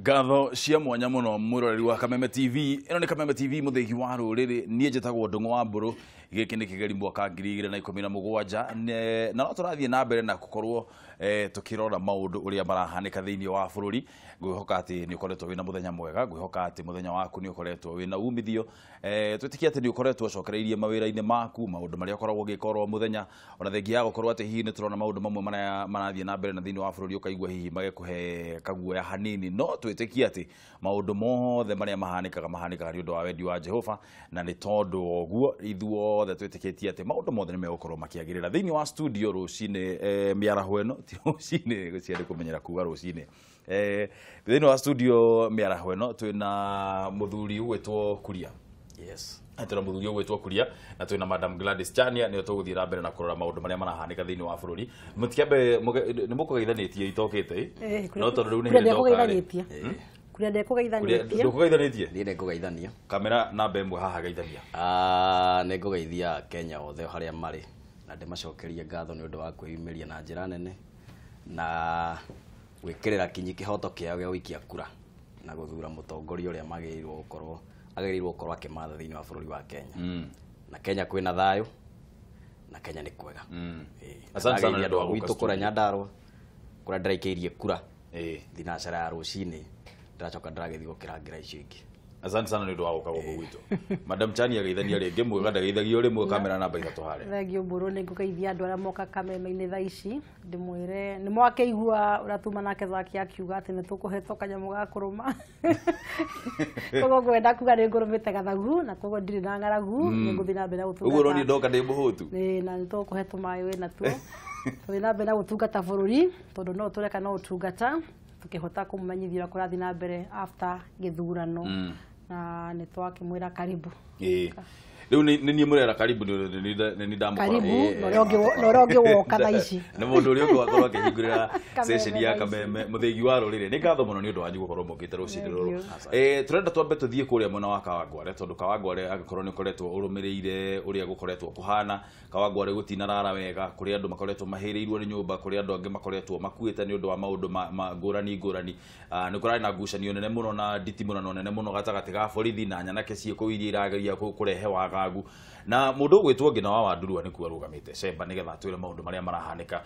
Ngatho cia mwanya muno mwiroreri wa Kameme TV. Ĩno nĩ Kameme TV, mũthĩgi wa rũrĩrĩ. Niĩ njĩtagwo Ndung'u wa Mbũrũ. Gĩkĩ nĩ kĩgeri mwaka 2017, na no tũrathiĩ na mbere na gũkorwo tũkĩrora maũndũ ũrĩa marahanĩka thĩinĩ wa bũrũri. Ngwĩhoka atĩ nĩ ũkoretwo wĩna mũthenya mwega, ngwĩhoka atĩ mũthenya waku nĩ ũkoretwo wĩna umithio. Twĩtĩkie atĩ nĩ ũkoretwo ũcokereirie mawĩra-inĩ maku, maũndũ marĩa ũkoragwo ũgĩka oro mũthenya, ona thengia ya gũkorwo atĩ hihi nĩ tũrona maũndũ mamwe marĩa marathiĩ na mbere na thĩinĩ wa bũrũri, ũkaigua hihi magĩkũhe kaguoya hanini, no twĩtĩkie atĩ maũndũ mothe marĩa mahanĩkaga mahanĩkaga nĩ ũndũ wa wendi wa Jehova, na nĩ tondũ wa ũguo ithuothe twĩtĩkĩtie atĩ maũndũ mothe nĩ megũkorwo makĩagĩrĩra. Thĩinĩ wa studio rũcinĩ, mĩaraho ĩno, ti rũcinĩ, gũciarĩ kũmenyera kuga rũcinĩ. Thĩinĩ wa studio mĩaraho ĩno twĩna mũthuri ũgwĩtwo Kuria. Yes. Twĩna mũthuri ũgwĩtwo Kuria na twĩna Madam Gladys Chania, nĩo tũgũthiĩ na mbere na kũrora maũndũ marĩa marahanĩka thĩinĩ wa bũrũri. Mũtikambe nĩ mũkũgeithanĩtie itokĩte, no tondũ rĩu nĩ hĩndĩ ndoka rĩ. Kuria ndekũgeithanĩtie. Ndũkũgeithanĩtie? Niĩ nĩngũgeithania. Kamera namba ĩmwe haha geithania. Nĩngũgeithia Kenya othe harĩa marĩ na ndĩmacokerie ngatho nĩ ũndũ wa kwĩyumĩria na njĩra nene na gwĩkĩrĩra kinyi kĩhoto kĩao gĩa gũikia kura na gũthura mũtongoria ũrĩa magĩrĩirwo gũkorwo agĩrĩirwo gũkorwo akĩmatha thĩinĩ wa bũrũri wa Kenya. Na Kenya kwĩna thayũ na Kenya nĩ kwega. Asante sana nĩ ũndũ wa gwitũ kũrĩa Nyandarua kũrĩa ndĩraikĩirie kura thinacara ya rũcinĩ, ndĩracoka ndĩragĩthiĩ gũkĩrangĩra icio ingĩ. Asante sana nĩ ũndũ wa gũka gũkũ gwitũ. Madam Chania geithania rĩngĩ, mwega ndageithagio rĩmwe, kamera namba 3 harĩa. Thengiũ Mbũrũ, nĩ ngũgeithia andũ arĩa moka Kameme-inĩ thaa ici, ndĩmwĩre nĩ mwakĩigua ũrĩa tuma nake Zaki akiuga atĩ nĩ tũkũhetwo kanyamũ ga kũrũma. Koguo ngwenda kuga nĩ ngũrũmĩte gathagu na koguo ndirĩ na ng'aragu, nĩ ngũthiĩ na mbere na gũtungata. Ũguo ũronire ndoka ndĩ mũhũtu? Ĩĩ, na nĩ tũkũhe tũmaĩ wĩna tuo. Tũthiĩ na mbere na gũtungata bũrũri tondũ no tũreka no ũtungata tukihota kũmũmenyithia ũrĩa kũrathiĩ na mbere after gĩthurano, na nĩ twakĩmwĩra karibu. Ĩĩ, rĩu nĩ niĩ mũrera karibu, nĩ ndamũkora. Karibu na ũrĩa ũngĩ woka thaa ici. Nĩ mũndũ ũrĩa ũngĩ wakorwo akĩhingũrĩra session ya Kameme, mũthĩgi wa rũrĩrĩ. Nĩ ngatho mũno nĩ ũndũ wanyu gũkorwo mũkĩte rũcinĩ rũrũ. Tũrenda twambe tũthiĩ kũrĩa mwena wa Kawangware, tondũ Kawangware angĩkorwo nĩ ũkoretwo ũrũmĩrĩire ũrĩa gũkoretwo kũhana, Kawangware gũtinarara wega, kũrĩa andũ makoretwo mahĩrĩirwo nĩ nyũmba, kũrĩa andũ angĩ makoretwo makuĩte nĩ ũndũ wa maũndũ ngũrani ngũrani. Nĩ kũrarĩ na ngucanio nene mũno na nditimũrano nene mũno gatagatĩ ga borithi na nyanake ciĩ kũu iria irageria kũrehe wagagu. Na mũndũ ũgwĩtwo Ngina wa Wandurua nĩkuo arũgamĩte cemba nĩgetha atwĩre maũndũ marĩa marahanĩka.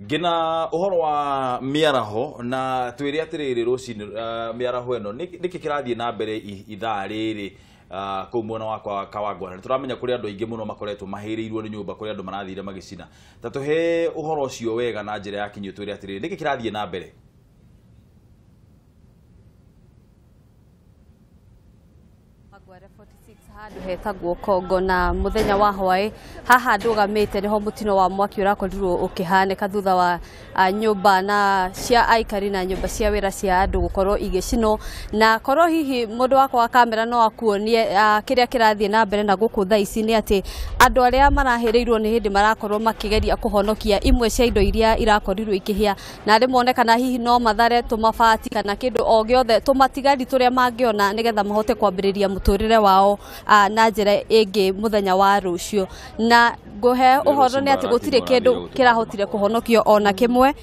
Ngina, ũhoro wa mĩaraho, na twĩre atĩrĩrĩ, rũcinĩ mĩaraho ĩno nĩkĩ kĩrathiĩ na mbere ithaa rĩrĩ kũu mwena wa Kawangware? Nĩ tũramenya kũrĩ andũ aingĩ mũno makoretwo mahĩrĩirwo nĩ nyũmba, kũrĩ andũ marathire magĩcina. Ta tũhe ũhoro ũcio wega na njĩra ya kinyi, twĩre atĩrĩrĩ nĩkĩ kĩrathiĩ na mbere. Handũ hetagwo Kongo na mũthenya wa hwaĩ haha ndũgamĩte nĩho mũtino wa mwaki ũrakorirwo ũkĩhanĩka thutha wa nyũmba na cia aikari na nyũmba cia wĩra cia andũ gũkorwo igĩcinwo. Na korwo hihi mũndũ wakwa wa kamera no akuonie kĩrĩa kĩrathiĩ na mbere na gũkũ thaa ici, nĩ atĩ andũ arĩa marahĩrĩirwo nĩ hĩndĩ marakorwo makĩgeria kũhonokia imwe cia indo iria irakorirwo ikĩhĩa, na arĩ mone kana hihi no mathare tũmabati kana kĩndũ o gĩothe tũmatigari tũrĩa mangĩona nĩgetha mahote kwambĩrĩria mũtũrĩre wao na njĩra ĩngĩ mũthenya wa rũciũ. Na ngũhe ũhoro nĩ atĩ gũtirĩ kĩndũ kĩrahotire kũhonokio ona kĩmwe,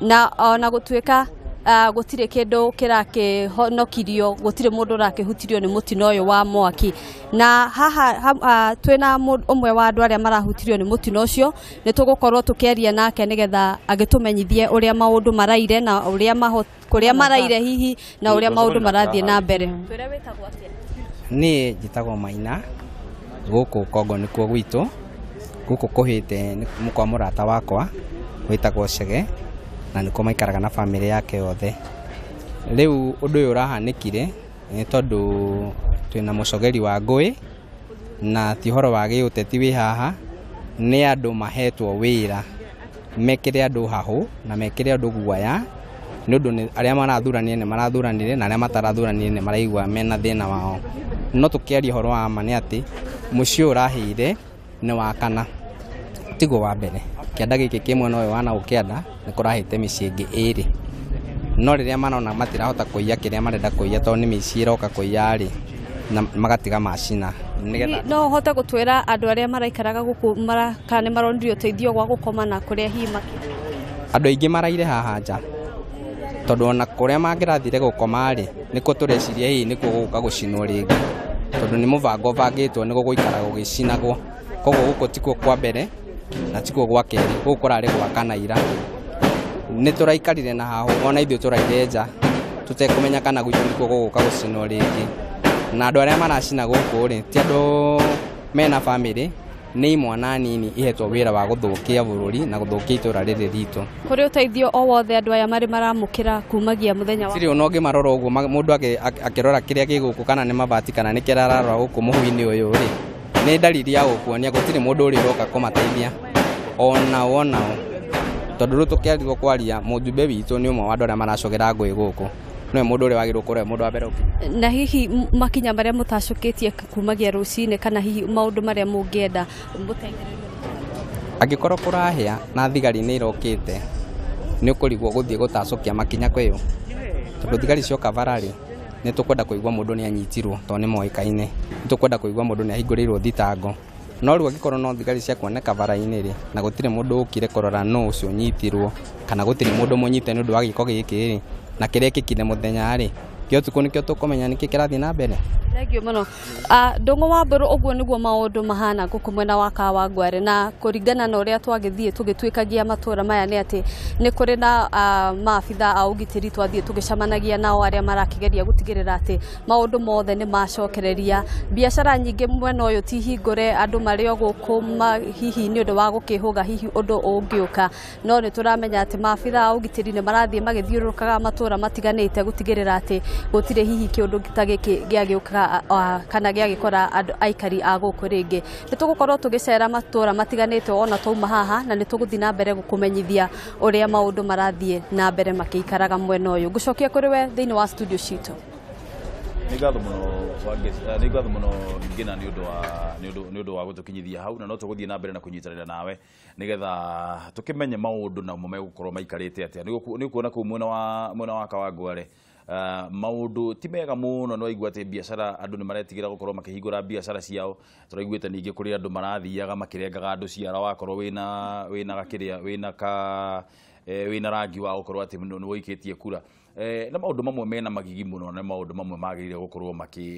na ona gũtuĩka gũtirĩ kĩndũ kĩrakĩhonokirio, gũtirĩ mũndũ ũrakĩhutirio nĩ mũtino ũyũ wa mwaki. Na haha twĩna ũmwe wa andũ arĩa marahutirio nĩ mũtino ũcio, nĩ tũgũkorwo tũkĩaria nake nĩgetha agĩtũmenyithie ũrĩa maũndũ maraire na ũrĩa kũrĩa maraire hihi na ũrĩa maũndũ marathiĩ na mbere. Twĩre wĩtagwo atĩa? Niĩ njĩtagwo Maina, gũkũ Kongo nĩkuo gwitũ, gũkũ kũhĩte nĩ kwa mũrata wakwa wĩtagwo Chege, na nĩkuo maikaraga na bamĩrĩ yake yothe. Rĩu ũndũ ũyũ ũrahanĩkire nĩ tondũ twĩna mũcogeri wa ngũĩ, na ti ũhoro wa gĩũteti wĩ haha, nĩ andũ mahetwo wĩra mekĩre andũ hahũ na mekĩre andũ guoya, nĩ ũndũ arĩa marathuranire nĩ marathuranire na arĩa matarathuranire nĩ maraigua mena thĩna wao. No tũkĩaria ũhoro wa ma nĩ atĩ mũciĩ ũrahĩire nĩ wa kana, tiguo wa mbere. Kĩanda gĩkĩ kĩ mwena ũyũ wa na gũkĩanda nĩ kũrahĩte mĩciĩ ĩngĩ ĩrĩ, no rĩrĩa marona matirahota kũiya kĩrĩa marenda kũiya tondũ nĩ mĩciĩ ĩroka kũiya rĩ, na magatiga macina. No ũhote gũtwĩra andũ arĩa maraikaraga gũkũ kana nĩ maronire ũteithio gwa gũkoma na kũrĩa hihi makĩria? Andũ aingĩ maraire haha nja, Tondũ ona kũrĩa mangĩrathire gũkoma rĩ, nĩkuo tũreciria hihi nĩkuo gũgũka gũcinwo rĩngĩ, tondũ nĩ mũbango ũbangĩtwo nĩguo gũikara gũgĩcinagwo. Koguo gũkũ tikuo kwa mbere na tikuo gwa kerĩ, gũkũ kũrarĩ gwa kana ira. Nĩ tũraikarire na haho ona ithuĩ tũraire nja tũtekũmenya kana gwitũ nĩkuo gũgũka gũcinwo rĩngĩ. Na andũ arĩa maracina gũkũ rĩ, ti andũ mena bamĩrĩ, nĩ imwana nini ihetwo wĩra wa gũthũkia bũrũri na gũthũkia itũra rĩrĩ ritũ. Kũrĩ ũteithio o wothe andũ aya marĩ maramũkĩra kumagia mũthenya wa Tirĩ ona ũngĩmarora ũguo, mũndũ akĩrora kĩrĩa gĩ gũkũ kana nĩ mabati kana nĩ kĩrĩa ararora gũkũ mũhu-inĩ ũyũ rĩ, nĩ ndariri ya gũkuonia gũtirĩ mũndũ ũrĩ ũroka kũmateithia onao onao. Tondũ rĩu tũkĩarirwo kwaria, mũjumbe witũ nĩ ũmwe wa andũ arĩa maracogera ngũĩ gũkũ, nĩwe mũndũ ũrĩa wagĩrĩirwo gũkorwo e mũndũ wa mbere ũkĩ. Na hihi makinya marĩa mũtacũkĩtie kumagia rũcinĩ, kana hihi maũndũ marĩa mũngĩenda mũteithĩrĩrio? Angĩkorwo kũrahĩa na thigari nĩ irokĩte, nĩ ũkũrigwo gũthiĩ gũtacũkia makinya kwĩyo, tondũ thigari cioka bara rĩ, nĩ tũkwenda kũigua mũndũ nĩ anyitirwo tondũ nĩ moĩkaine, nĩ tũkwenda kũigua mũndũ nĩ ahingũrĩirwo thitango. No rĩu angĩkorwo no thigari cia kuoneka bara-inĩ rĩ, na gũtirĩ mũndũ ũkire kũrora nũ ũcio ũnyitirwo, kana gũtirĩ mũndũ mũnyite nĩ ũndũ wa gĩko gĩkĩ rĩ, na kĩrĩa gĩkĩkire mũthenya rĩ, kĩo ũtukũ nĩkĩo tũkũmenya nĩkĩ kĩrathiĩ na mbere. Thank you mũno. Ndũng'ũ wa Mbũrũ, ũguo nĩguo maũndũ mahana gũkũ mwena wa Kawangware, na kũringana na ũrĩa twagĩthiĩ tũgĩtuĩkagia matũra maya nĩ atĩ nĩ kũrĩ na maabitha a ũgitĩri twathiĩ tũgĩcemanagia nao arĩa marakĩgeria gũtigĩrĩra atĩ maũndũ mothe nĩ macokereria. Biacara nyingĩ mwena ũyũ ti hingũre, andũ marĩ o gũkũ hihi nĩ ũndũ wa gũkĩhũga hihi ũndũ ũngĩũka, no nĩ tũramenya atĩ maabitha a ũgitĩri nĩ marathiĩ magĩthiũrũrũkaga matũra matiganĩte gũtigĩrĩra atĩ gũtirĩ hihi kĩũndũ ta gĩkĩ gĩagĩũka kana gĩagĩkora andũ aikari a gũkũ rĩngĩ. Nĩ tũgũkorwo tũgĩcera matũra matiganĩte ona twauma haha, na nĩ tũgũthiĩ na mbere gũkũmenyithia ũrĩa maũndũ marathiĩ na mbere makĩikaraga mwena ũyũ. Ngũcokia kũrĩ we thĩinĩ wa studio citũ. Nĩ ngatho mũno nĩ ngatho mũno Ngina nĩ ũndũ wa gũtũkinyithia hau, na no tũgũthiĩ na mbere na kũnyitanĩra nawe nĩgetha tũkĩmenye maũndũ namo megũkorwo maikarĩte atĩa. Nĩ ũkuona kũu mwena wa Kawangware maũndũ ti mega mũno, nĩ waigua atĩ biacara andũ nĩ maretigĩra gũkorwo makĩhingũra biacara ciao. Tũraiguĩte ningĩ kũrĩ andũ marathiaga makĩrengaga andũ ciara, wakorwo wĩna gakĩrĩa wĩna rangi wa gũkorwo atĩ nĩ wũikĩtie kura. Na maũndũ mamwe mena magigi mũno, na maũndũ mamwe magĩrĩire gũkorwo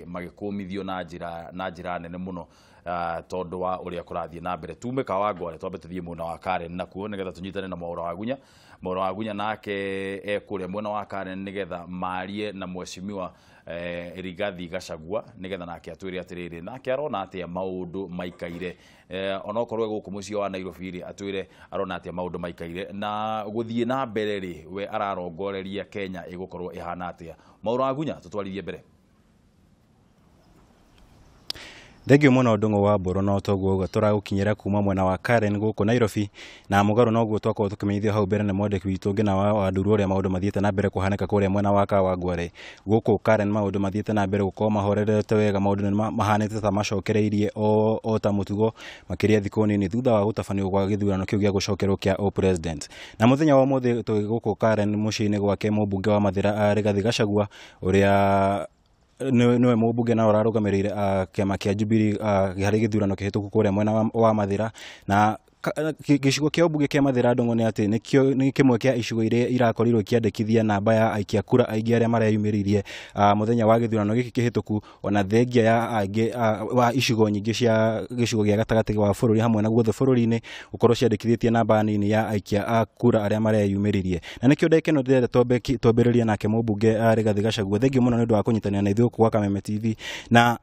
magĩkũmithio na njĩra nene mũno, tondũ wa ũrĩa kũrathiĩ na mbere. Tume Kawangware twambe tũthiĩ mwena wa Karen nakuo nĩgetha tũnyitane na Mwaũra wa Gunya. Mwaũra wa Gunya nake kũrĩa mwena wa Karen nĩgetha marie na mheshimiwa Rigathi Gachagua nĩgetha nake atwĩre atĩrĩrĩ, nake arona atĩa maũndũ maikaire, onokorwo gũkũ mũciĩ wa Nairobi rĩ, atwĩre arona atĩa maũndũ maikaire na gũthiĩ na mbere rĩ, we ararongoreria Kenya ĩgũkorwo ĩhana atĩa. Mwaũra wa Gunya, tũtwarithie mbere. Thengiũ mũno Ndũng'ũ wa Mbũrũ, no toguo tũragũkinyĩra kuma mwena wa Karen gũkũ Nairobi, na mũgarũ noguo twakorwo tũkĩmenyithio hau mbere nĩ mwandĩki witũ Ngina wa Wanduru ũrĩa maũndũ mathiĩte na mbere kũhanĩka kũrĩa mwena wa Kawangware. Gũkũ Karen maũndũ mathiĩte na mbere gũkorwo mahorerete wega, maũndũ nĩ mahanĩte ta macokereirie o ta mũtugo makĩria thikũ nini thutha wa gũtabanio gwa gĩthurano kĩu gĩa gũcokerwo kĩa o president. Na mũthenya wa ũmũthĩ tũgĩ gũkũ Karen mũciĩ-inĩ gwake mũmbunge wa Mathĩra Rigathi Gachagua ũrĩa nĩwe mũmbunge na ũrarũgamĩrĩire kĩama kĩa Jubilee harĩ gĩthurano kĩhĩtũku kũrĩa mwena wa Mathĩra. Na gĩcigo kĩa ũmbunge kĩa Mathĩra Ndũng'ũ nĩ atĩ nĩ kĩmwe kĩa icigo iria irakorirwo ikĩandĩkithia namba ya aikia kura aingĩ arĩa mareyumĩririe mũthenya wa gĩthurano gĩkĩ kĩhĩtũku, ona thengia ya aingĩ wa icigo nyingĩ cia gĩcigo gĩa gatagatĩ wa bũrũri hamwe na guothe bũrũri-inĩ gũkorwo ciandĩkithĩtie namba nini ya aikia a kura arĩa mareyumĩririe. Na nĩkĩo ndagĩka ĩno ndĩrenda twambĩrĩrie nake mũmbunge Rigathi Gachagua. Thengiũ mũno nĩ ũndũ wa kũnyitanĩra na ithuĩ gũkũ gwa Kameme TV. Na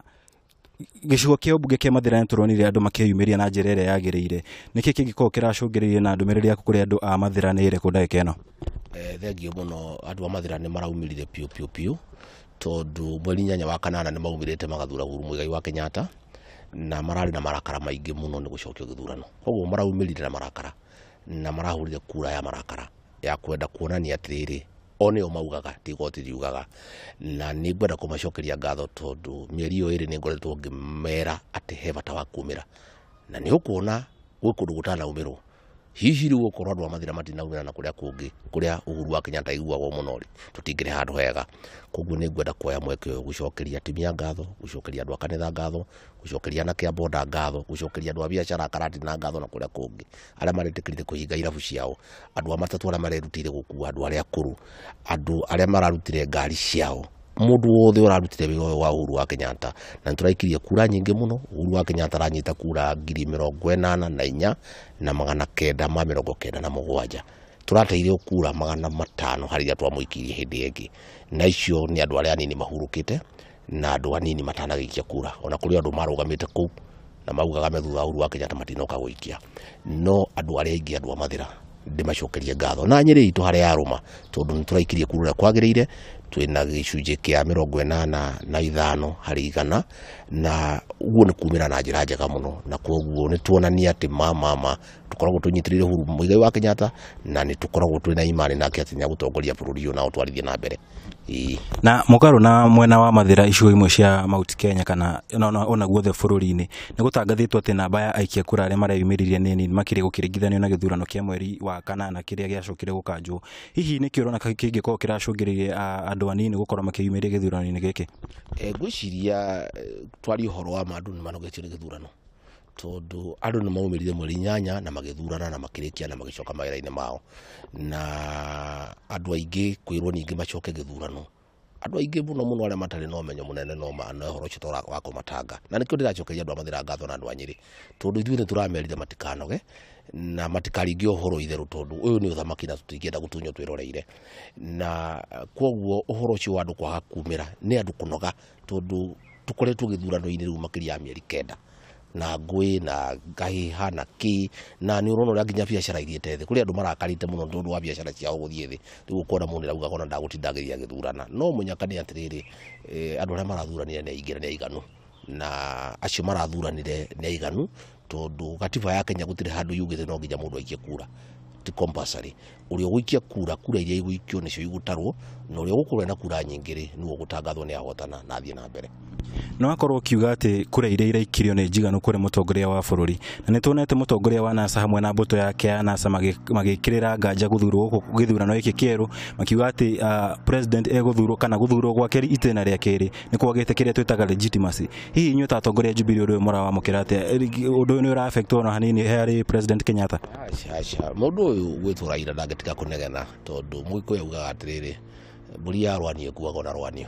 gĩcigo kĩa ũmbunge kĩa Mathĩra nĩ tũronire andũ makĩyumĩria na njĩra ĩrĩa yagĩrĩire, nĩkĩ kĩngĩkorwo kĩracũngĩrĩirie na ndũmĩrĩri yaku kũrĩ andũ a Mathĩra nĩ ĩrĩkũ ndagĩka ĩno? Thengiũ mũno, andũ a Mathĩra nĩ maraumĩrire piũ piũ piũ, tondũ mweri 8 wa kanana nĩ maumĩrĩte magathura Uhuru Muigai wa Kenyatta, na mararĩ na marakara maingĩ mũno nĩ gũcokio gĩthurano. Koguo maraumĩrire na marakara na marahũrire kura ya marakara ya kwenda kuonania atĩrĩrĩ, o nĩo maugaga ti igoti riugaga. Na nĩ ngwenda kũmacokeria ngatho tondũ mĩeri ĩyo ĩrĩ nĩ ngoretwo ngĩmera atĩ he bata wa kumĩra, na nĩ ũkuona gwĩ kũndũ gũtanaumĩrwo. Hihi rĩu okorwo andũ a Mathĩra matinaumĩra na kũrĩa kũngĩ kũrĩa Uhuru wa Kenyatta aiguagwo mũno rĩ, tũtingĩrĩ handũ hega. Koguo nĩ ngwenda kuoya mweke ũyũ gũcokeria atumia ngatho, gũcokeria andũ a kanitha ngatho, gũcokeria anake a boda ngatho, gũcokeria andũ a biacara a Karatina ngatho na kũrĩa kũngĩ arĩa maretĩkĩrire kũhinga irabu ciao, andũ a matatũ arĩa marerutĩire gũkua andũ arĩa akũrũ, andũ arĩa mararutire ngari ciao, mũndũ wothe ũrarutire wĩra ũyũ wa Uhuru wa Kenyatta. Na nĩtũraikirie kura nyingĩ mũno. Uhuru wa Kenyatta aranyita kura 84,997. Tũrateire kura 500 harĩ iria twamũikirie hĩndĩ ĩngĩ, na icio nĩ andũ arĩa anini mahurũkĩte na andũ anini matanagĩikia kura. Ona kũrĩ andũ marũgamĩte kũu na maugaga me thutha wa Uhuru wa Kenyatta matinoka gũikia, no andũ arĩa aingĩ, andũ a Mathĩra, ndĩmacokerie ngatho. Na Nyĩrĩ itũ harĩa yarũma, tondũ nĩtũraikirie kura ũrĩa kwagĩrĩire, twĩna gĩcunjĩ kĩa 85 harĩ igana, na ũguo nĩ kumĩra na njĩra njega mũno. Na koguo nĩ tuonania atĩ ma tũkoragwo tũnyitĩrĩire Uhuru Muigai wa Kenyatta, na nĩ tũkoragwo twĩna imani nake atĩ nĩegũtongoria bũrũri ũyũ na ũtwarithie na mbere. Na mũgarũ na mwena wa Mathĩra icigo imwe cia Mount Kenya kana ona guothe bũrũri-inĩ, nĩ gũtangathĩtwo atĩ namba ya aikia kura arĩa mareyumĩririe nĩ nini makĩria gũkĩringithanio na gĩthurano kĩa mweri wa kanana kĩrĩa gĩacokire gũkanjwo. Hihi nĩkĩ ũrona kĩngĩkorwo kĩracũngĩrĩria andũ anini gũkorwo makĩyumĩria gĩthurano-inĩ gĩkĩ? Ngwĩciria twarie ũhoro wa ma, andũ nĩ manogetio nĩ gĩthurano, tondũ andũ nĩ maumĩrire mweri 8 na magĩthurana na makĩrĩkia na magĩcoka mawĩra-inĩ mao, na andũ aingĩ kwĩrwo ningĩ macoke gĩthurano, andũ aingĩ mũno mũno arĩa matarĩ na ũmenyo mũnene no ũhoro ũcio wa kũmatanga. Na nĩkĩo ndĩracokeria andũ a Mathĩra ngatho na andũ a Nyĩrĩ, tondũ ithuĩ nĩ tũramerire matikanoge na matikaringe ũhoro itherũ, tondũ ũyũ nĩ ũthamaki na tũtingĩenda gũtunywo twĩroreire. Na koguo ũhoro ũcio wa andũ kwaga kumĩra nĩ andũ kũnoga, tondũ tũkoretwo gĩthurano-inĩ rĩu makĩria ya mĩeri 9 na ngũĩ na ngahĩha na kĩ, na nĩ ũrona ũrĩa nginya biacara ithiĩte thĩ. Kũrĩ andũ marakarĩte mũno tondũ wa biacara ciao gũthiĩ thĩ, rĩu ũkona mũndũ nĩarauga ona ndagũtinda agĩthiĩ agĩthurana. No mũnyaka nĩ atĩrĩrĩ, andũ arĩa marathuranire nĩ aingĩ na nĩ aiganu, na acio marathuranire nĩ aiganu, tondũ gatiba ya Kenya gũtirĩ handũ yugĩte no nginya mũndũ aikie kura, ti compulsory. Ũrĩa ũgũikia kura, kura iria igũikio nĩcio igũtarwo, na ũrĩa ũgũkorwo ena kura nyingĩ rĩ, nĩwe ũgũtangathwo nĩ ahotana na athiĩ na mbere. No akorwo ũkiuga atĩ kura iria iraikirio nĩ njiganu kũrĩ mũtongoria wa bũrũri, na nĩ tuonete mũtongoria wa NASA hamwe na mbũtũ yake ya NASA magĩkĩrĩra nganja gũthurwo gũkũ gĩthurano gĩkĩ kĩerũ, makiuga atĩ president egũthurwo kana gũthurwo gwake itĩna rĩa kerĩ nĩ kwagĩte kĩrĩa twĩtaga legitimacy. Hihi inyuĩ ta atongoria a Jubilee ũndũ ũyũ mũrawamũkĩra atĩa? Ũndũ ũyũ nĩ ũra affect ona hanini harĩ President Kenyatta? Aca, aca, mũndũ ũyũ gwĩtwo Raila ndangĩtiga kũnegena, tondũ Mũgĩkũyũ augaga atĩrĩrĩ, mbũri ya rwanio ĩkuagwo na rwanio.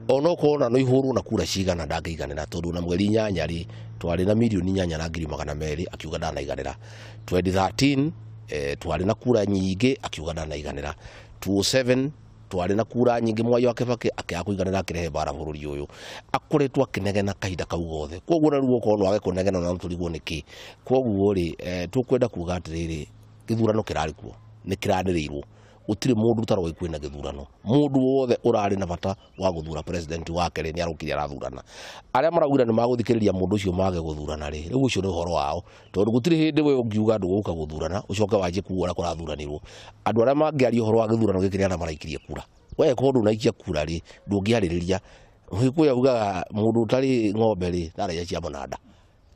Onokorwo ona no ihũrwo na kura cigana ndangĩiganĩra, tondũ na mweri 8 rĩ twarĩ na 8,200,000 akiuga ndanaiganĩra. 2013 twarĩ na kura nyingĩ akiuga ndanaiganĩra. 2007 twarĩ na kura nyingĩ Mwai wa Kibaki akĩaga kũiganĩra akĩrehe mbara bũrũri ũyũ. Akoretwo akĩnegena kahinda kau gothe, koguo na rĩu okorwo no age kũnegena na tũrigwo nĩkĩ. Koguo rĩ, tũkwenda kuga atĩrĩrĩ, gĩthurano kĩrarĩ kuo, nĩ kĩranĩrĩirwo, gũtirĩ mũndũ ũtaroĩ kwĩna gĩthurano. Mũndũ wothe ũrarĩ na bata wa gũthura president wake rĩ, nĩ arokire arathurana. Arĩa maraugire nĩ magũthikĩrĩria mũndũ ũcio mage gũthurana rĩ, rĩu ũcio nĩ ũhoro wao, tondũ gũtirĩ hĩndĩ we ũngiuga ndũgũka gũthurana ũcoke wanjie kuga ũrĩa kũrathuranirwo. Andũ arĩa mangĩaria ũhoro wa gĩthurano gĩkĩ nĩ arĩa maraikirie kura. We korwo ndũnaikia kura rĩ, ndũngĩarĩrĩria. Mũgĩkũyũ augaga mũndũ ũtarĩ ng'ombe rĩ, ndarĩa cia mũnanda.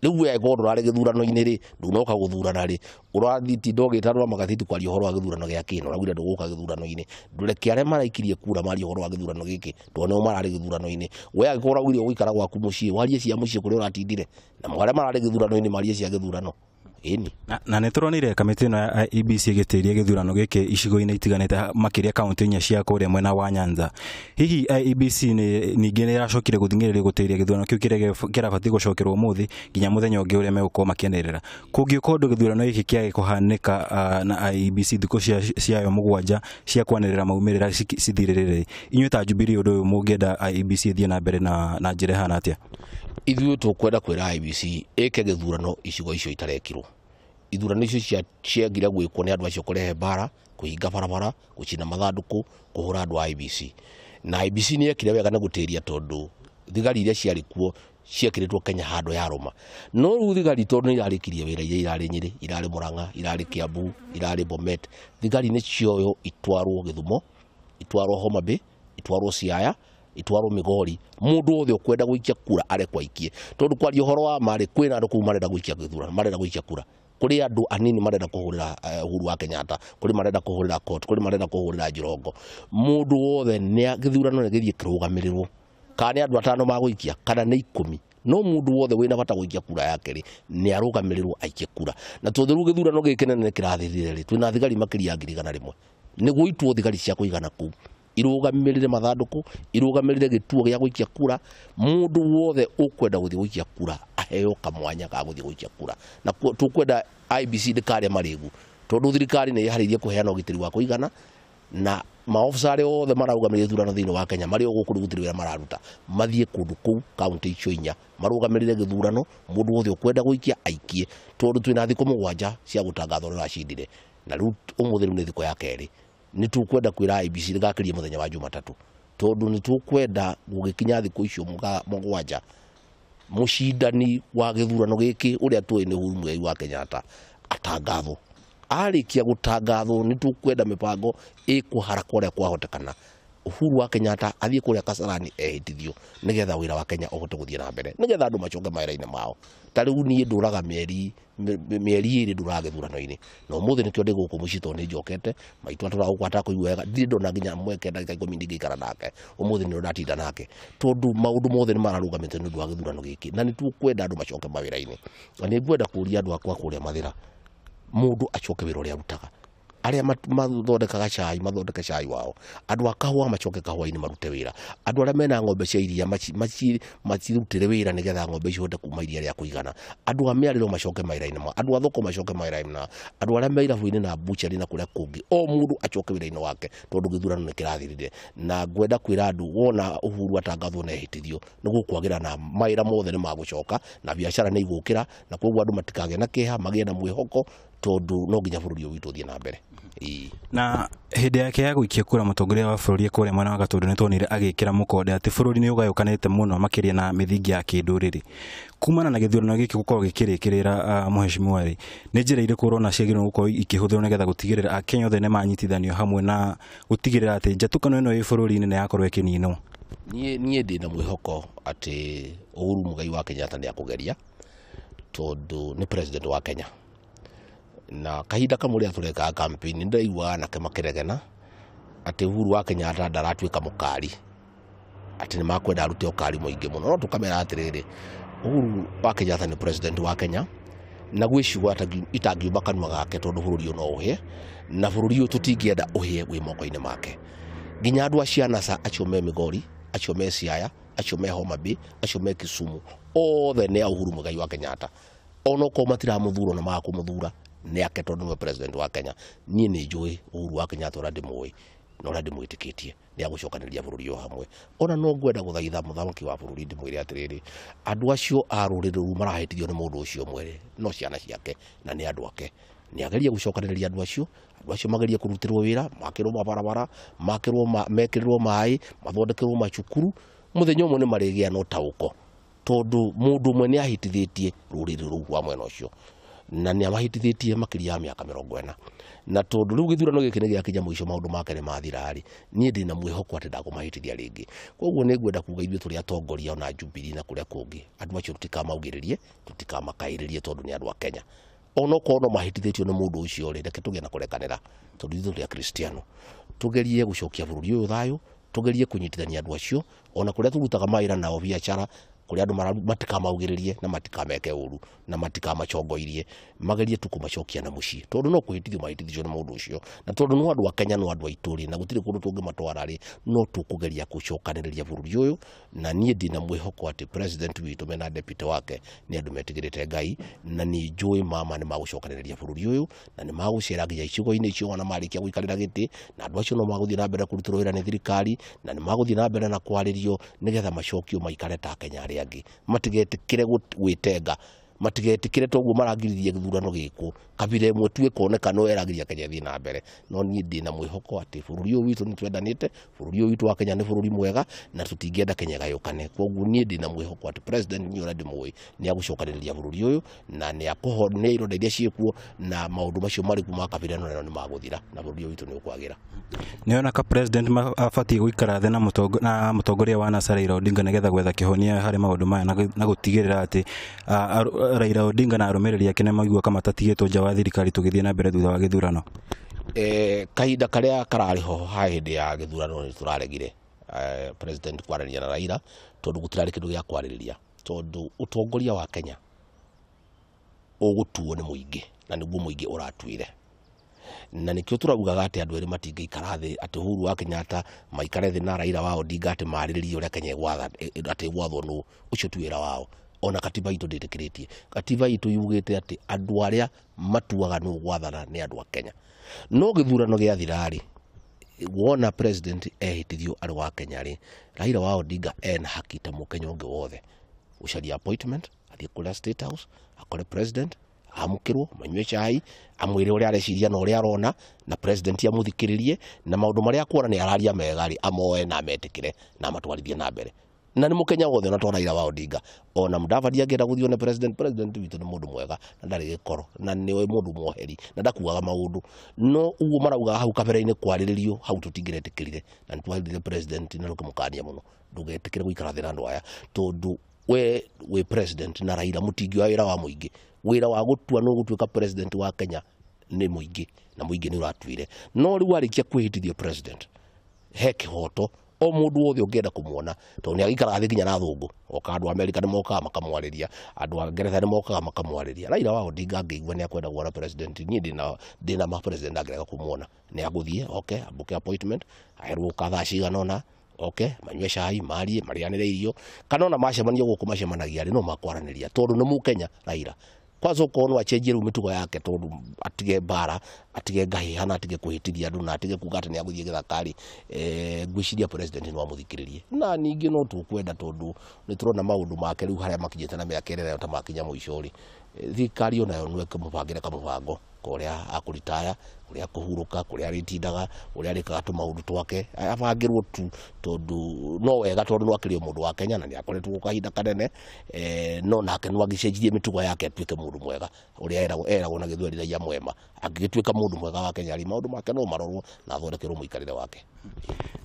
Rĩu we korwo ndũrarĩ gĩthurano-inĩ rĩ, ndũnoka gũthurana rĩ, ũrathiĩ ndũgĩtanũra magathĩti kwaria ũhoro wa gĩthurano gĩa kĩ, na ũraugire ndũgũka gĩthurano-inĩ. Ndũreke arĩa maraikirie kura marie ũhoro wa gĩthurano gĩkĩ, tondũ nĩo mararĩ gĩthurano-inĩ. We angĩkorwo ũraugire ũgũikara gwaku mũciĩ, warie cia mũciĩ kũrĩa ũratindire, na arĩa mararĩ gĩthurano-inĩ marie cia gĩthurano. Ĩni. Na nĩ tũronire kamĩtĩ ĩno ya IEBC ĩgĩtĩria gĩthurano gĩkĩ icigo-inĩ itiganĩte makĩria kaũntĩ inya cia kũrĩa mwena wa Nyanza. Hihi IEBC ningĩ nĩ ĩracokire gũthing'ĩrĩrio gũtĩria gĩthurano kĩu kĩrĩa kĩrabatiĩ gũcokerwo ũmũthĩ nginya mũthenya ũngĩ ũrĩa megũkorwo makĩanĩrĩra. Kũngĩũka ũndũ gĩthurano gĩkĩ kĩage kũhanĩka na IEBC thikũ ciayo 7 cia kwanĩrĩra maumĩrĩra cithirĩrĩre, inyuĩ ta Jubilee ũndũ ũyũ mũngĩenda IEBC ĩthiĩ na mbere na njĩra ĩhana atĩa? Ithuĩ tũkwenda kwĩra IEBC ĩke gĩthurano icigo icio itarekirwo. Ithurano icio ciagire gwĩkwo nĩ andũ acio kũrehe mbara, kũhinga barabara, gũcina mathandũkũ, kũhũra andũ a IEBC. Na IEBC nĩ yekire wega na gũtĩria, tondũ thigari iria ciarĩ kuo ciekĩrĩtwo Kenya handũ ya rũma. No rĩu thigari tondũ nĩ irarĩkirie wĩra iria irarĩ Nyĩrĩ, irarĩ Murang'a, irarĩ Kiambu, irarĩ Bomet, thigari nĩ cioywo itwarwo Gĩthumo, itwarwo Homa Bay, itwarwo Siaya, itwarwo Migori. Mũndũ wothe ũkwenda gũikia kura arekwo aikie, tondũ kwaria ũhoro wa ma rĩ, kwĩna andũ kũu marenda gũikia gĩthurano, marenda gũikia kura. Kũrĩ andũ anini marenda kũhũrĩra Uhuru wa Kenyatta, kũrĩ marenda kũhũrĩra court, kũrĩ marenda kũhũrĩra Jirongo. Mũndũ wothe nĩ gĩthurano nĩ gĩthiĩ kĩrũgamĩrĩrwo, kana nĩ andũ 5 magũikia kana nĩ 10, no mũndũ wothe wĩna bata gũikia kura yake rĩ, nĩ arũgamĩrĩrwo aikie kura. Na tondũ rĩu gĩthurano gĩkĩ kĩnene nĩ kĩrathirire rĩ, twĩna thigari makĩria ya 100,000, nĩ gũitwo thigari cia kũigana kũu irũgamĩrĩre mathandũkũ, irũgamĩrĩre gĩtuo gĩa gũikia kura. Mũndũ wothe ũkwenda gũthiĩ gũikia kura aheo kamwanya ga gũthiĩ gũikia kura. Na tũkwenda IEBC ndĩkarĩa marĩgu, tondũ thirikari nĩ ĩharĩirie kũheana ũgitĩri wa kũigana, na maofisa arĩa othe mararũgamĩrĩra ithurano thĩinĩ wa Kenya marĩ o gũkũ rĩu gũtirĩ wĩra mararuta, mathiĩ kũndũ kũu kaunti icio 4 marũgamĩrĩre gĩthurano. Mũndũ wothe ũkwenda gũikia aikie, tondũ twĩna thikũ 7 cia gũtangatha ũrĩa ũracindire, na rĩu ũmũthĩ rĩu nĩ thikũ ya 2. Nĩ tũkwenda kwĩra IEBC ndĩgakĩrie mũthenya wa Jumatatũ, tondũ nĩ tũkwenda gũgĩkinya thikũ icio 7 mũcindani wa gĩthurano gĩkĩ ũrĩa tũĩ nĩ Uhuru Muigai wa Kenyatta atangathwo. Arĩkia gũtangathwo nĩ tũkwenda mĩbango ĩkũharaka ũrĩa kwahotekana Uhuru wa Kenyatta athiĩ kũrĩa Kasarani ehĩtithio, nĩgetha wĩra wa Kenya ũhote gũthiĩ na mbere, nĩgetha andũ macoke mawĩra-inĩ mao. Ta rĩu niĩ ndũraga mĩeri 2 ndũraga gĩthurano-inĩ, na ũmũthĩ nĩkĩo ndĩ gũkũ mũciĩ tondũ nĩ njokete. Maitũ atũraga gũkũ atakũigua wega, ndirĩ ndona nginya mweke ndagĩka 10 ndingĩikara nake, ũmũthĩ nĩrĩo ndatinda nake, tondũ maũndũ mothe nĩ mararũgamĩte nĩ ũndũ wa gĩthurano gĩkĩ, na nĩ tũkwenda andũ macoke mawĩra-inĩ. Na nĩ ngwenda kũria andũ akwa kũrĩa Mathĩra, mũndũ acoke wĩra ũrĩa arutaga. Arĩa mathondekaga cai mathondeke cai wao, andũ a kahũa macoke kahũa-inĩ marute wĩra, andũ arĩa mena ng'ombe cia iria macirutĩre wĩra nĩgetha ng'ombe icio ihote kuma iria rĩa kũigana, andũ a mĩarĩro macoke mawĩra-inĩ mao, andũ a thoko macoke mawĩra-inĩ mao, andũ arĩa me irabu-inĩ na buchari na kũrĩa kũngĩ, o mũndũ acoke wĩra-inĩ wake, tondũ gĩthurano nĩ kĩrathirire. Na ngwenda kwĩra andũ, wona Uhuru atangathwo na ehĩtithio, nĩ gũkwagĩra na mawĩra mothe nĩ magũcoka, na biacara nĩ igũkĩra, na koguo andũ matikagĩe na kĩeha, magĩe na mwĩhoko, tondũ no nginya bũrũri ũyũ witũ ũthiĩ na mbere. Na hĩndĩ yake ya gũikia kura mũtongoria wa bũrũri kũrĩa mwena wa Gatũndũ nĩ tuonire agĩkĩra mũkonde atĩ bũrũri nĩ ũgayũkanĩte mũno makĩria na mĩthingi ya kĩndũrĩrĩ. Kumana na gĩthurano gĩkĩ gũkorwo gĩkĩrĩkĩrĩra, mheshimiwa rĩ, nĩ njĩra irĩkũ ũrona ciagĩrĩirwo gũkorwo ikĩhũthĩrwo nĩgetha gũtigĩrĩra Akenya othe nĩ manyitithanio hamwe na gũtigĩrĩra atĩ njatũkano ĩno ĩ bũrũri-inĩ nĩ yakorwo ĩkĩninwo? Niĩ ndĩna mwĩhoko atĩ Uhuru Muigai wa Kenyatta nĩ akũgeria, tondũ nĩ president wa Kenya. Na kahinda kamwe rĩrĩa tũrekaga campaign nĩ ndĩraiguaga anake makĩregena atĩ Uhuru wa Kenyatta ndaratuĩka mũkari, atĩ nĩ makwenda arute ũkari mũingĩ mũno. No tũkamera atĩrĩrĩ, Uhuru wa Kenyatta nĩ president wa Kenya, na gwĩ ciugo itangiuma kanua gake, tondũ bũrũri ũyũ no ũhĩe, na bũrũri ũyũ tũtingĩenda ũhĩe wĩ moko-inĩ make. Nginya andũ a Cianasa acio me Migori, acio me Siaya, acio me Homa Bay, acio me Kisumu, othe nĩ a Uhuru Muigai wa Kenyatta. Onokorwo matiramũthura na maga kũmũthura, nĩ ake, tondũ nĩwe president wa Kenya. Niĩ nĩ njũĩ Uhuru wa Kenyatta ũrĩa ndĩmũĩ na ũrĩa ndĩmwĩtĩkĩtie nĩ agũcokanĩrĩria bũrũri ũyũ hamwe. Ona no ngwenda gũthaitha mũthamaki wa bũrũri ndĩmwĩre atĩrĩrĩ, andũ acio a rũrĩrĩ rũu marahĩtithio nĩ mũndũ ũcio ũmwe no ciana ciake na nĩ andũ ake. Nĩ agerie gũcokanĩrĩria andũ acio, andũ acio magerie kũrutĩrwo wĩra, makĩrwo mabarabara, makĩrwo mekĩrĩrwo maĩ, mathondekerwo macukuru. Mũthenya ũmwe nĩ marĩgĩa na ũtaũko, tondũ mũndũ ũmwe nĩ ahĩtithĩtie rũrĩrĩ rũu rwa mwena ũcio, na nĩ amahĩtithĩtie makĩria ya mĩaka 40. Na tondũ rĩu gĩthurano gĩkĩ nĩ gĩakinya mũico, maũndũ make nĩ mathira rĩ, niĩ ndĩna mwĩhoko atĩ ndakũmahĩtithia rĩngĩ. Koguo nĩ ngwenda kuga ithuĩ tũrĩ atongoria ona Jubilee na kũrĩa kũngĩ, andũ acio tũtikamaugĩrĩrie, tũtikamakaĩrĩrie, tondũ nĩ andũ a Kenya. Onokorwo no mahĩtithĩtio nĩ mũndũ ũcio rĩ, reke tũgĩe na kũrekanĩra, tondũ ithuĩ tũrĩ akristiano. Tũgerie gũcokia bũrũri ũyũ thayũ, tũgerie kũnyitithania andũ acio, ona kũrĩa tũrutaga mawĩra nao biacara, kũrĩa andũ matikamaugĩrĩrie na matikameke ũru na matikamachongoirie, magerie tu kũmacokia na mũciĩ, tondũ no kũhĩtithio mahĩtithio nĩ mũndũ ũcio. Na tondũ no andũ a Kenya, no andũ aitũ rĩ, na gũtirĩ kũndũ tũngĩmatwara rĩ, no tũkũgeria gũcokanĩrĩria bũrũri ũyũ. Na niĩ ndĩna mwĩhoko atĩ president witũ mena deputy wake nĩ andũ metigĩrĩte Ngai, na nĩ njũĩ mama nĩ magũcokanĩrĩria bũrũri ũyũ, na nĩ magũcera nginya icigo-inĩ icio ona marĩkia gũikarĩra gĩtĩ, na andũ acio no magũthiĩ na mbere kũrutĩrwo wĩra nĩ thirikari, na nĩ magũthiĩ na mbere na kwarĩrio nĩgetha macokio maikare ta Kenya arĩa angĩ, matigetĩkĩre gwĩtenga, matigetĩkĩre toguo maragiririe gĩthurano gĩkũ kabira ĩmwe tu ĩkoneka no ĩragiria Kenya ĩthiĩ na mbere. No niĩ ndĩna mwĩhoko atĩ bũrũri ũyũ witũ nĩ twendanĩte, bũrũri ũyũ witũ wa Kenya nĩ bũrũri mwega, na tũtingĩenda Kenya ĩgayũkane. Koguo niĩ ndĩna mwĩhoko atĩ president niĩ ũrĩa ndĩmũĩ nĩ agũcokanĩrĩria bũrũri ũyũ, na nĩ akũhonia ironda iria ciĩkuo, na maũndũ macio marĩ kuma kabira ĩno nĩ magũthira, na bũrũri ũyũ witũ nĩ ũkwagĩra. Nĩona ka president abatiĩ gũikara thĩ na mũtongoria wa NASA Raila Odinga nĩgetha gwetha kĩhonia harĩ maũndũ maya na gũtigĩrĩra atĩ Raila Odinga na arũmĩrĩri ake nĩ maigua kama matatigĩtwo nja wa thirikari tũgĩthiĩ na mbere thutha wa gĩthurano? Kahinda karĩa kararĩ ho ha hĩndĩ ya gĩthurano nĩ tũraregire president kwaranĩria na Raila tondũ gũtirarĩ kĩndũ gĩa kwarĩrĩria, tondũ ũtongoria wa Kenya ũgũtuo nĩ mũingĩ na nĩguo mũingĩ ũratuire, na nĩkĩo tũraugaga atĩ andũ erĩ matingĩikara thĩ, atĩ Uhuru wa Kenyatta maikare thĩ na Raila wa Odinga atĩ marĩrĩrie ũrĩa Kenya atĩ ĩgwathwo nũ. Ũcio ti wĩra wao. Ona katiba itũ ndĩtĩkĩrĩtie. Katiba itũ yugĩte atĩ andũ arĩa matuaga nũ gwathana nĩ andũ a Kenya. No gĩthurano gĩathira rĩ, wona president ehĩtithio arĩ wa Kenya rĩ, Raila wa Odinga ena haki ta mũkenya ũngĩ wothe gũcaria appointment, athiĩ kũrĩa State House akore president, amũkĩrwo, manyue cai, amwĩre ũrĩa areciria na ũrĩa arona, na president amũthikĩrĩrie, na maũndũ marĩa akuona nĩ araria mega rĩ, amoe na ametĩkĩre na amatwarithie na mbere. Na nĩ mũkenya wothe, ona to Raila wa Odinga, ona Mudavadi angĩenda gũthiĩ one president. President witũ nĩ mũndũ mwega na ndarĩ gĩkoro na nĩ mũndũ mwoheri na ndakuaga maũndũ. No ũguo maraugaga hau kabere-inĩ kwarĩrĩrio hau tũtingĩretĩkĩrire, na nĩtwarĩrire president na tũkĩmũkania mũno, ndũgetĩkĩre gũikara thĩ na andũ aya, tondũ we wĩ president na Raila mũtingĩoya wĩra wa mũingĩ. Wĩra wa gũtua nũ gũtuĩka president wa Kenya nĩ mũingĩ, na mũingĩ nĩ ũratuire. No rĩu warĩkia kwĩhĩtithio president, he kĩhoto o mũndũ wothe ũngĩenda kũmuona, tondũ nĩ agĩikaraga thĩ nginya na athũngũ. Oka andũ a Amerika nĩ mokaga makamwarĩria, andũ a Ngeretha nĩ mokaga makamwarĩria. Raila wa Odinga angĩigua nĩ akwenda kuona president, niĩ ndĩna ma president angĩrega kũmuona, nĩ agũthiĩ oke amũke appointment, aherwo gũka thaa cigana ũna, oke manyue cai, marie, marĩanĩre irio, kana ona macemania gũkũ macemanagia rĩ, no makwaranĩria, tondũ nĩ mũkenya Raila. Kwanza okorwo no acenjie rĩu mĩtugo yake, tondũ atige mbara, atige ngahĩha, na atige kwĩhĩtithia andũ, na atige kuga atĩ nĩ agũthiĩ gĩthaka rĩ, ngwĩciria president no amũthikĩrĩrie. Na ningĩ no tũkwenda, tondũ nĩ tũrona maũndũ make rĩu harĩa makinyĩte na mĩaka ĩrĩa ta makinya mũico rĩ, thirikari onayo no ĩkĩmũbangĩre kamũbango kũrĩa akũritaya, kũrĩa akũhurũka, kũrĩa arĩtindaga, ũrĩa arĩkaga tũmaũndũ twake, abangĩrwo tu, tondũ no wega, tondũ no akĩrĩ o mũndũ wa Kenya na nĩ akoretwo kahinda kanene, no nake no agĩcenjirie mĩtugo yake atuĩke mũndũ mwega ũrĩa eragwo na gĩthweri raia mwema. Angĩgĩtuĩka mũndũ mwega wa Kenya rĩ, maũndũ make no marorwo na athondekerwo mũikarĩre wake.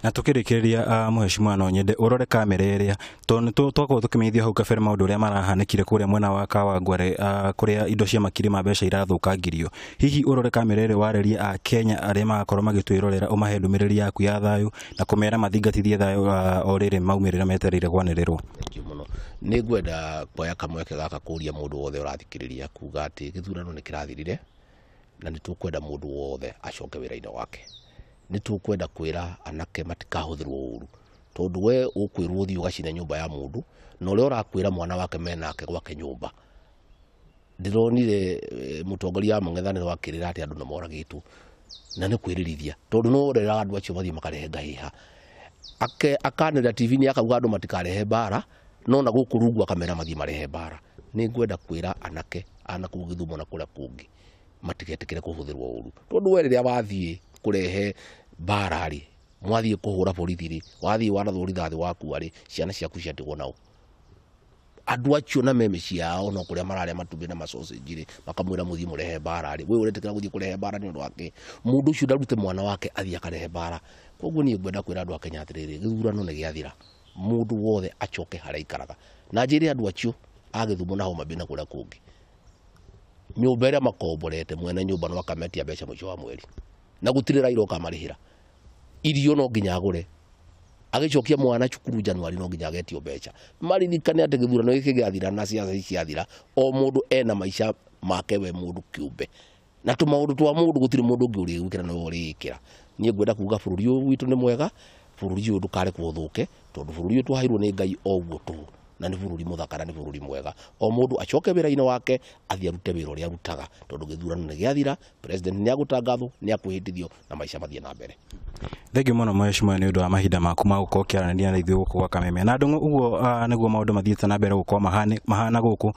Na tukĩrĩkĩrĩria, mheshimiwa, no nyende ũrore kamera ĩrĩa, tondũ nĩ twakorwo tũkĩmenyithio hau kabere maũndũ ũrĩa marahanĩkire kũrĩa mwena wa Kawangware, kũrĩa indo cia makiri ma mbeca irathũkangirio. Hihi ũrore kamera ĩrĩa, warĩrie a Kenya arĩa magakorwo magĩtwĩrorera, ũmahe ndũmĩrĩri yaku ya thayũ na kũmera mathingatithie thayũ o rĩrĩ maumĩrĩra metereire kwanĩrĩrwo. Thank you mũno. Nĩ ngwenda kuoya kamweke gaka kũria mũndũ wothe ũrathikĩrĩria kuga atĩ gĩthurano nĩ kĩrathirire na nĩ tũkwenda mũndũ wothe acoke wĩra-inĩ wake. Nĩ tũkwenda kwĩra anake matikahũthĩrwo ũru, tondũ we ũkwĩrwo ũthiĩ ũgacine nyũmba ya mũndũ na ũrĩa ũrakwĩra mwana wake menake gwake nyũmba. Ndĩronire mũtongoria wa mũng'ethanĩro akĩrĩra atĩ andũ nĩ moragĩtwo, na nĩ kwĩrĩrithia, tondũ no ũreraga andũ acio mathiĩ makarehe ngahĩha. Akanĩrĩra TV-inĩ akauga andũ matikarehe mbara, no na gũkũ rungu akamera mathiĩ marehe mbara. Nĩ ngwenda kwĩra anake ana kũu Gĩthumo na kũrĩa kũngĩ matigetĩkĩre kũhũthĩrwo ũru, tondũ we rĩrĩa wathiĩ kũrehe mbara rĩ, mwathiĩ kũhũra borithi rĩ, wathiĩ warathwo rithathi wakua rĩ, ciana ciaku ciatigwo nao. Andũ acio na me mĩciĩ yao no kũrĩa mararĩa matumbĩ na masausage rĩ, makamwĩra mũthiĩ mũrehe mbara rĩ, we ũretĩkĩra gũthiĩ kũrehe mbara nĩ ũndũ wake? Mũndũ ũcio ndarute mwana wake athiĩ akarehe mbara. Koguo niĩ ngwenda kwĩra andũ a Kenya atĩrĩrĩ, gĩthurano nĩ gĩathira, mũndũ wothe acoke harĩa aikaraga, na njĩre andũ acio a Gĩthumo na Homa Bay na kũrĩa kũngĩ, nyũmba ĩrĩa makomborete, mwene nyũmba no akametia mbeca mũico wa mweri, na gũtirĩ Raila ũkamarĩhĩra. Irio no nginya agũre, agĩcokia mwana cukuru Januari no nginya agetio mbeca. Maririkane atĩ gĩthurano gĩkĩ gĩathira na ciaca ici ciathira, o mũndũ ena maica make we mũndũ kĩũmbe, na tũmaũndũ twa mũndũ gũtirĩ mũndũ ũngĩ ũrĩgwĩkĩra na ũrĩĩkĩra. Niĩ ngwenda kuga bũrũri ũyũ witũ nĩ mwega, bũrũri ũyũ ndũkarekwo ũthũke, tondũ bũrũri ũyũ twaheirwo nĩ Ngai o ũguo tũhũ, na nĩ bũrũri mũthaka na nĩ bũrũri mwega. O mũndũ acoke wĩra-inĩ wake, athiĩ arute wĩra ũrĩa arutaga, tondũ gĩthurano nĩ gĩathira, president nĩ agũtangathwo, nĩ akwĩhĩtithio na maica mathiĩ na mbere. Thengiũ mũno mheshimiwa nĩ ũndũ wa mahinda maku ma gũkorwo ũkĩaranĩria na ithuĩ gũkũ gwa Kameme. Na Ndũng'ũ, ũguo nĩguo maũndũ mathiĩte na mbere gũkorwo mahana gũkũ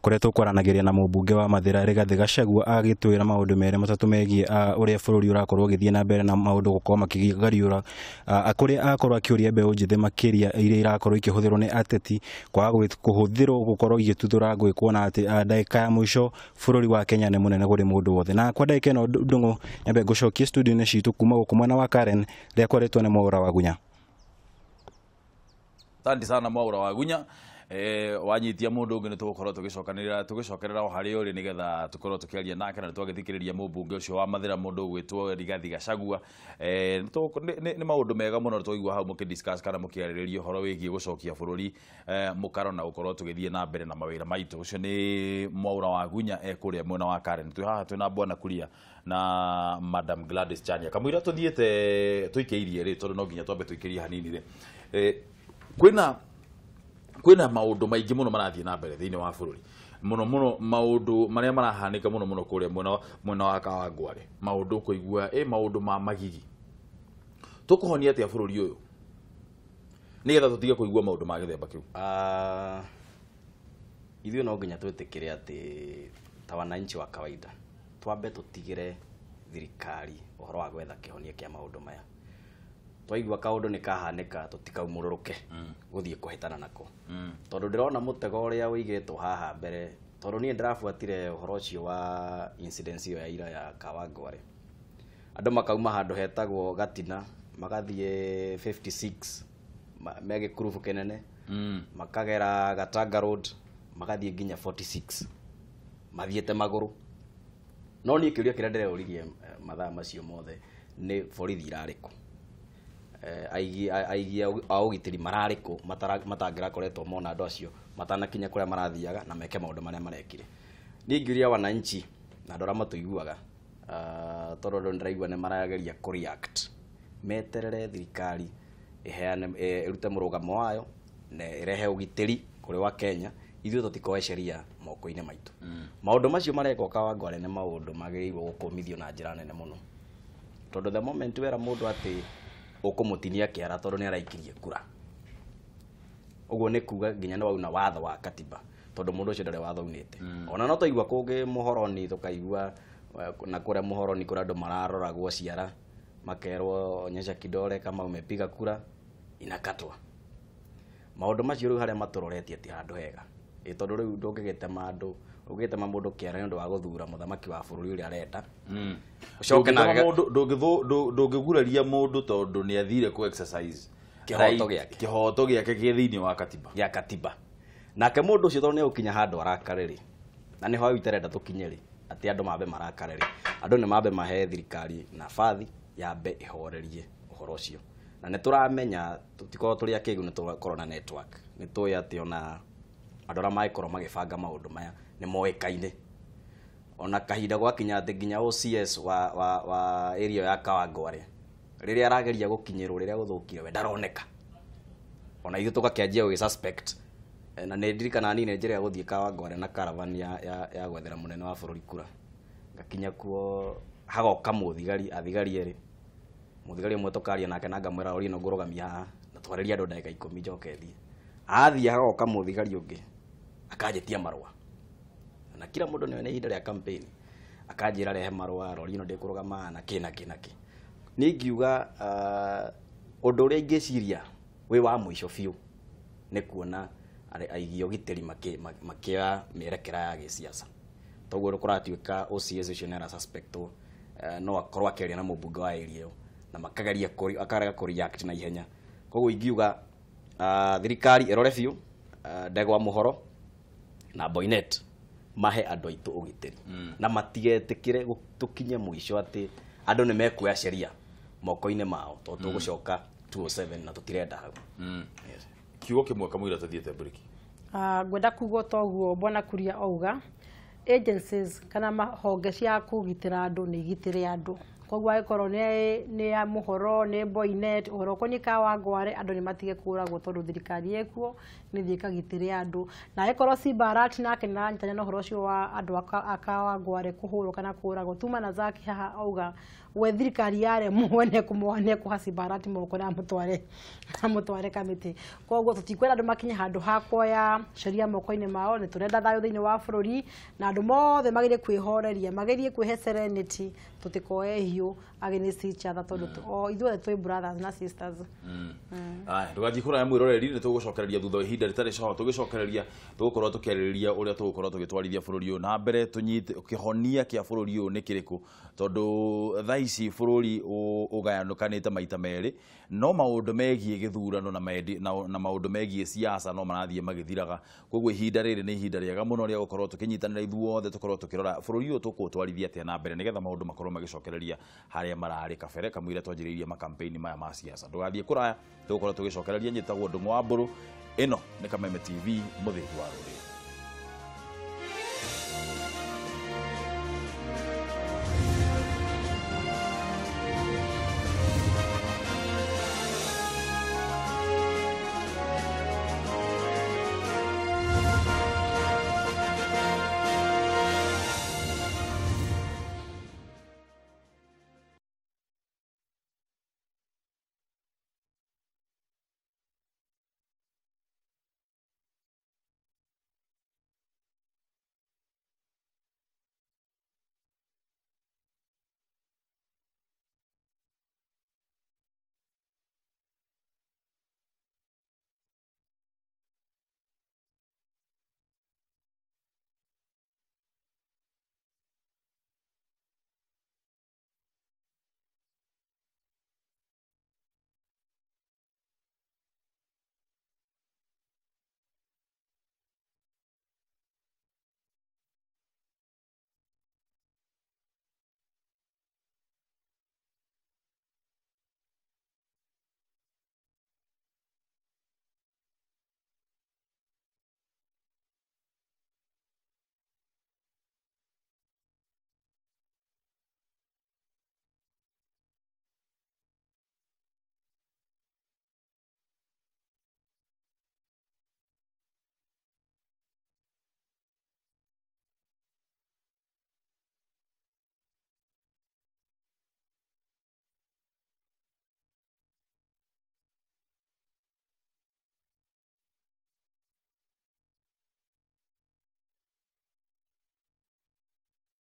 kũrĩa tũkwaranagĩria na mũmbunge wa Mathĩra Rigathĩ Gachagua, agĩtwĩra maũndũ merĩ matatũ megiĩ ũrĩa bũrũri ũrakorwo ũgĩthiĩ na mbere na maũndũ gũkorwo makĩgariũra, kũrĩa akorwo akĩũria mbeũ njĩthĩ makĩria iria irakorwo ikĩhũthĩrwo nĩ ateti kwaga kũhũthĩrwo gũkorwo igĩtuthũra ngũĩ, kuona atĩ ndagĩka ya mũico bũrũri wa Kenya nĩ mũnene kũrĩ mũndũ wothe. Na kwa ndagĩka ĩno, Ndũng'ũ, nyambe ngũcokie studio-inĩ citũ kuma gũkũ mwena wa Karen rĩakwa rĩtwa nĩ Mwaũra wa Gunya. Asante sana Mwaura wa Gunya. Wanyitia mundu ungi ni tugukorwo tugicokanirira tugicokerera o haria uri nigetha tukorwo tukiaria nake na twagithikiriria mumbunge ucio wa Mathira mundu ugwitwo Rigathi Gachagua. Ni maundu mega muno twaigua hau mukidiscuss kana mukiaririria uhoro wigie gucokia bururi mukaro na gukorwo tugithie na mbere na mawira maitu. Ucio ni Mwaura wa Gunya e kuria mwena wa Karen. Twi haha twina Bwana Kuria na Madam Gladys Chania. Kamwira tuthiete tuikeirie ri tondu no nginya twambe tuikirie hanini ri. Kwina maundu maingi muno marathie na mbere thiini wa bururi, muno muno maundu maria marahanika muno muno kuria mwena wa Kawangware, maundu kuigua maundu ma magigi. Tukuhonia atia bururi uyu nigetha tutige kuigua maundu ma githemba kiu? Ithuĩ no nginya twĩtĩkĩre atĩ ta wananchi wa kawaida twambe tũtigĩre thirikari ũhoro wa gwetha kĩhonia kĩa maũndũ maya. Twaigua kaũndũ nĩ kahanĩka tũtikaumũrũrũke gũthiĩ kũhĩtana nako, tondũ ndĩrona mũtego ũrĩa ũigĩtwo haha mbere, tondũ niĩ ndĩrabuatire ũhoro ũcio wa incident ĩyo ya ira ya Kawangware. Andũ makauma handũ hetagwo Gatina magathiĩ 56 me gĩkurubu kĩnene, makagera Gatanga Road magathiĩ nginya 46 mathiĩte magũrũ. No niĩ kĩũria kĩrĩa ndĩreũririe mathaa macio mothe nĩ borithi irarĩ kũ? Aigi a ũgitĩri mararĩ kũ matangĩrakoretwo mona andũ acio matanakinya kũrĩa marathiaga na meke maũndũ marĩa marekire. Niĩ ingĩũria wananchi na andũ arĩa matũiguaga, tondũ andũ nĩndĩraigua nĩ marageria kũ react, meterere thirikari ĩheane ĩrute mũrũgamo wayo na ĩrehe ũgitĩri kũrĩ wa Kenya. Ithuĩ tũtikoe sheria moko-inĩ maitũ. Maũndũ macio marekwo Kawangware nĩ maũndũ magĩrĩirwo gũkũmithio na njĩra nene mũno, tondũ the moment wera mũndũ atĩ ũkũmũtinia kĩara tondũ nĩ araikirie kura, ũguo nĩ kuga nginya nĩ wauna watho wa katiba, tondũ mũndũ ũcio ndarĩ watho unĩte. Ona no twaigua kũngĩ mũhoroni, tũkaigua na kũrĩa mũhoroni kũrĩa andũ mararoragwo ciara makerwo onyesha kidole kama umepiga kura inakatwa. Maũndũ macio rĩu harĩa matũroretie ti handũ hega, tondũ rĩu ndũngĩgĩtema andũ, ũngĩgĩtema mũndũ kĩara nĩ ũndũ wa gũthura mũthamaki wa bũrũri ũrĩa arenda. Ũcoke na ndũngĩguraria mũndũ tondũ nĩ athire ku exercise kĩhoto gĩake, kĩhoto gĩake kĩ thĩinĩ wa katiba gĩa katiba. Nake mũndũ ũcio tondũ nĩ egũkinya handũ arakare rĩ, na nĩho hau itarenda tũkinye rĩ, atĩ andũ mambe marakare rĩ, andũ nĩ mambe mahe thirikari nabathi yambe ĩhorerie ũhoro ũcio. Na nĩ tũramenya tũtikorwo tũrĩ akĩgu, nĩ tũkorwo na network, nĩ tũĩ atĩ ona andũ arĩa magĩkorwo magĩbanga maũndũ maya nĩ moĩkaine. Ona kahinda gwakinya atĩ nginya OCS wa area ya Kawangware rĩrĩa arageria gũkinyĩrwo, rĩrĩa gũthũkire we ndaroneka, ona ithuĩ tũgakĩanjia gũgĩ suspect. Na nĩ ndirikanaga niĩ nĩ njĩra ya gũthiĩ Kawangware na caravan ya gwethera mũnene wa bũrũri kura, ngakinya kuo hagoka mũthigari, athigari erĩ, mũthigari ũmwe tũkaria nake na ngamwĩra rori ĩno ngũrũgamia haha na twarĩrie andũ ndagĩka 10 njoke thiĩ. Athiĩ hagoka mũthigari ũngĩ akanjĩtia marũa, na kila mũndũ nĩ ihinda rĩa campaign akanjĩra rehe marũa, rori ĩno ndĩkũrũgama na kĩ na kĩ na kĩ. Niĩ ingiuga ũndũ ũrĩa ingĩciria wĩ wa mũico biũ nĩ kuona aigi ũgitĩri makĩoya mĩerekera ya gĩsiasa. Toguo kũratuĩka OCS ũcio nĩ arasuspectwo, no akorwo akĩaria na mũmbunge wa area ĩyo na makageria akarega kũ react na ihenya. Koguo ingiuga thirikari ĩrore biũ, Ndegwa Mũhoro na Boinnet mahe andũ aitũ ũgitĩri, na matigetĩkĩre tũkinye mũico atĩ andũ nĩ mekuoya sheria moko-inĩ mao, tondũ tũgũcoka 207 na tũtirenda hau. Kiugo kĩmwe kamũira tũthiĩte break. Ngwenda kuga toguo Bwana Kuria auga agencies kana mahonge cia kũgitĩra andũ nĩ igitĩre andũ. Koguo angĩkorwo nĩ ya mũhoro, nĩ Boinnet, ũhoro ũkoniĩ Kawangware, andũ nĩ matige kũragwo tondũ thirikari ĩkuo nĩ ĩthiĩ ĩkagitĩre andũ. Na angĩkorwo Simba Arati nake nĩ aranyitanĩra na ũhoro ũcio wa andũ a Kawangware kũhũrwo kana kũragwo, tuma na Zaki haha auga we thirikari yaremwo nĩ ekũha Simba Arati moko na amũtware kamĩtĩ. Koguo tũtikwenda andũ makinye handũ ha kuoya sheria moko-inĩ mao, nĩ tũrenda thayũ thĩinĩ wa bũrũri na Na andũ mothe magerie kwĩhoreria, magerie kwĩhe serenity, tũtikoe hiũ against each other, tondũ o ithuothe twĩ brothers na sisters. Aya, ndũgathiĩ kũraya mwĩroreri, nĩ tũgũcokereria thutha wa ihinda rĩtarĩ coho. Tũgĩcokereria tũgũkorwo tũkĩarĩrĩria ũrĩa tũgũkorwo tũgĩtwarithia bũrũri ũyũ na mbere, tũnyite kĩhonia kĩa bũrũri ũyũ nĩ kĩrĩkũ, tondũ thaa ici bũrũri ũgayanũkanĩte maita merĩ, no maũndũ megiĩ gĩthurano na maũndũ megiĩ siasa no marathiĩ magĩthiraga. Koguo ihinda rĩrĩ nĩ ihinda rĩega mũno rĩa gũkorwo tũkĩnyitanĩra ithuothe, tũkorwo tũkĩrora bũrũri ũyũ tũkũũtwarithia atĩa na mbere, nĩgetha maũndũ makorwo magĩcokereria harĩa mararĩ kabere kamũira twanjĩrĩirie makampeini maya ma siasa. Ndũgathiĩ kũraya, tũgũkorwo tũgĩcokereria. Njĩtagwo Ndũng'ũ wa Mbũrũ, ĩno nĩ Kameme TV, mũthĩgi wa rũrĩrĩ.